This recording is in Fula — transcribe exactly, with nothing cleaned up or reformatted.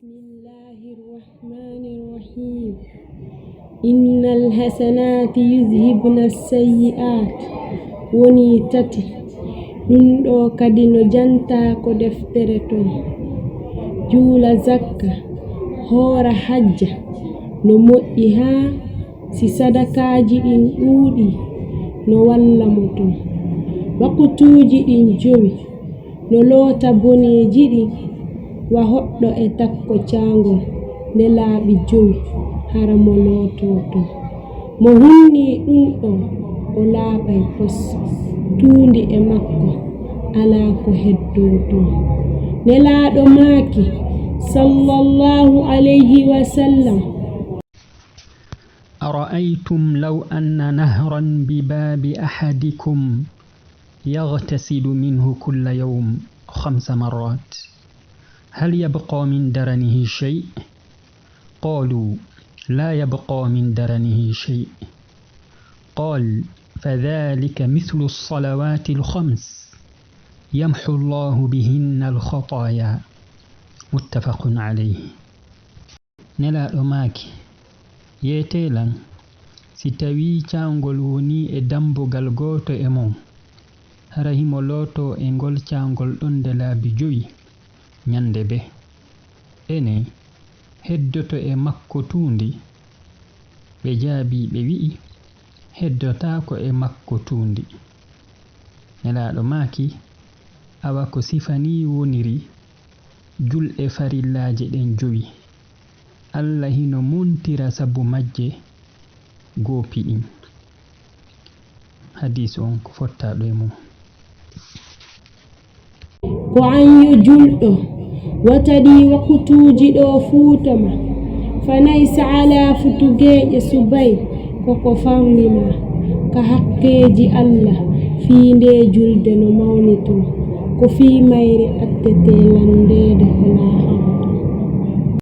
بسم الله الرحمن الرحيم. إن الحسنات يذهبن السيئات. Woni tati. Ɗum ɗo kadi no jantaa ko deftere ton. Juula zakka, hoora hajja, no moƴƴi haa si sadakaaji ɗin ɗuuɗi no walla mo ton. Wakutuuji ɗin jowi no loota boneeji ɗin wa hoɗɗo e takko caangol nde laaɓi jowi hara mo lootoo ton. Mo hunnii ɗum ɗon o laaɓay pos, tuundi e makko alaa ko heddoo ton. Nelaaɗo maaki, sallallahu alayhi wa sallam. أرأيتم لو أن نهرا بباب أحدكم يغتسل منه كل يوم خمس مرات هل يبقى من درنه شيء؟ قالوا: لا يبقى من درنه شيء. قال: فذلك مثل الصلوات الخمس يمحو الله بهن الخطايا. متفق عليه. Nelaaɗo maaki, yeetee lan, si tawii caangol wonii e dammbugal gooto e mon, hara himo lootoo e ngol caangol ɗon nde laabi jowi, ñannde bee? Enee, heddoto e makko tuundi? Ɓe jaabii, ɓe wi'i, heddotaako e makko tuundi. Nelaaɗo maaki, awa ko sifa nii woniri julɗe farillaaje ɗen jowi, Alla hino muntira sabu majje goopi ɗin. Hadiisu on ko fottaaɗo e mun. Ko an yo julɗo, wata ɗii wakutuuji ɗoo fuuto ma, fanay sa alaa futugeeƴe subay, ko ko farli ma ka hakkeeji Alla fii ndee julde no mawnitoo, ko fii mayre attetee lanndeede ko laaɓi.